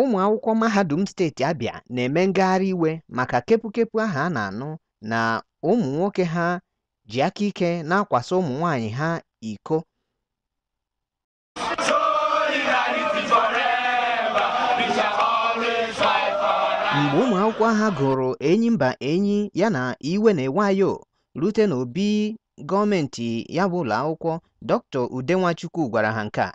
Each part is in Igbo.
Ụmụ akwụkwọ mahadum steeti Abịa na-eme ngagharị iwe maka kepukepu ahụ a na-anụ na ụmụ nwoke ha ji aka ike na-akwaso ụmụ nwaanyị ha iko. Mgbe ụmụ akwụkwọ ha gụrụ Enyimba enyi yana iwe na-ewe anyị rute n'obi gọọmentị ya bụ ụlọ akwụkwọ, Dr. Ude Nwachukwu gwara ha nke a.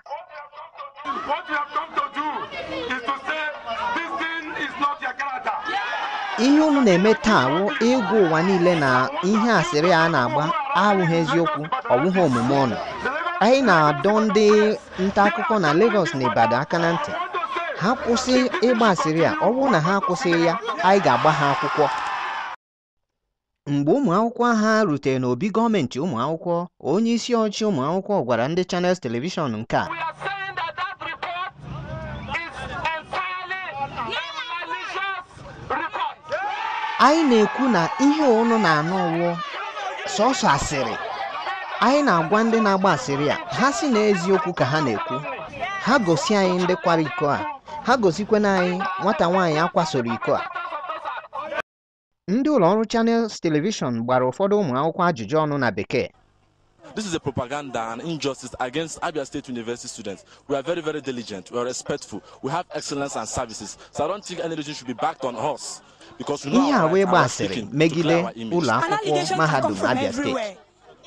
Ihe unu na-eme taa wụ ịgwa ụwa niile na ihe asịrị a na-agba awụghị eziokwu, ọwụghị omume ọnụ. Anyị na-adọ ndị nta akụkọ na Lagos na Ibadan aka na ntị, ha kwụsị ịgba asịrị a. Ọ bụrụ na ha akwụsịghị ya, anyị ga-agba ha akwụkwọ. Mgbe ụmụ akwụkwọ ha rutere n'obi gọọmentị ụmụ akwụkwọ, onye isi ọchị ụmụ akwụkwọ gwara ndị Channels Television nke a. Anyị na-ekwu na ihe unu na-anụ ọwụ sọsọ asịrị. Anyị na-agwa ndị na-agba asịrị a, ha si na eziokwu ka ha na-ekwu. Ha gosi anyị ndị kwara iko a, ha gosikwana anyị nwata nwaanyị akwasoro iko a. Ndị ụlọ ọrụ Channels Television gbara ụfọdụ ụmụ akwụkwọ ajụjụ ọnụ na Bekee. This is a propaganda and injustice against Abia State University students. We are very, very diligent. We are respectful. We have excellence and services. So I don't think any reason should be backed on us because we know Ihe a our wee right gba and we're asịrị speaking to clear megide our image. ụlọ An akwụkwọ allegation can come mahadum from Abia Steeti. everywhere.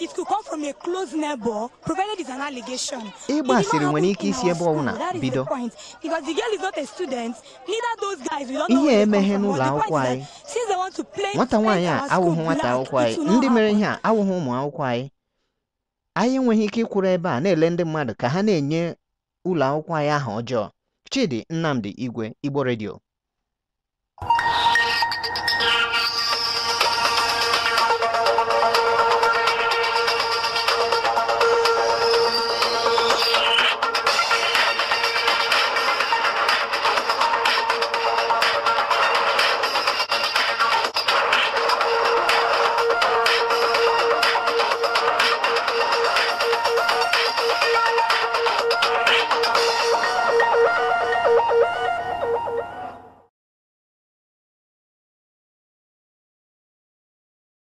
It could come from a close neighbor, provided it's an allegation. Ịgba It did asịrị not nwere happen ike in isi our ebe ọbụla school. That is bido. the point. Because the girl is not a student, neither those guys, we don't know Ihe where they come emeghe from. n'ụlọ But the akwụkwọ point is anyị. that since they want to play, Nwata nwaanyị paint a our school awụghị nwata black, akwụkwọ it anyị. will not Ndị mere happen. ihe a awụghị ụmụ akwụkwọ anyị. Anyị enweghị ike ịkwụrụ ebe a na-ele ndị mmadụ ka ha na-enye ụlọ akwụkwọ anyị aha ọjọọ. Chidi Nnamdi Igwe, Igbo Radio.